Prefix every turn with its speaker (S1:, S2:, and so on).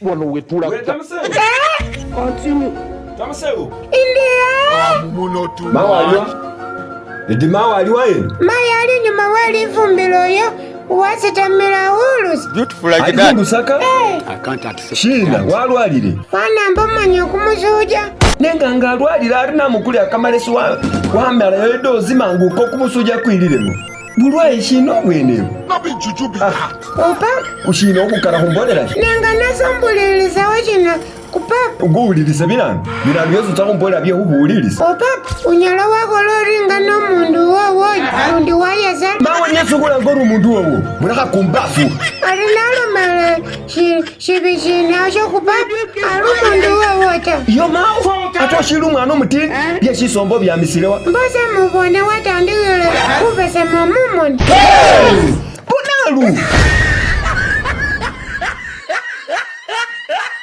S1: Wano wetulaga.
S2: Indiya.
S3: Mawe aliwa? Edi mawe aliwa ye?
S2: Mayi ali inyuma we lifumbilo oyo wasitamila hulusi.
S4: Beautiful like
S3: Ali
S4: that.
S3: Lusaka?
S4: I can't accept.
S3: Shina walwalile.
S2: Wanamba omanya okumusuja.
S3: Nenga nga alwalile ali namukuli akamalesi wa wamalayo edozi mangu ko kumusuja kwililemo. Bulwaye shina obwene.
S2: Opa.
S3: Ushina okukara khumbolela.
S2: Nenga nasombulilisawo shina kupapa.
S3: Guwulilisa binanu. Binanu byosi utsa khumbolela bye khubuwulilisa.
S2: Opapa unyala wakhola oringa nomundu wowo lundi wayesela.
S3: Mawe nyesukhulanga ori umundu wowo. Mulekha kumbafu.
S2: Ali nalomele shibi shina shokhupapa ali umundu wowo ta.
S3: Iyo mawe ate oshili umwana omutini bye shisombo byamisilewa.
S2: Mbose mubone watandikhile khubesema mumoni.
S3: Bunalu.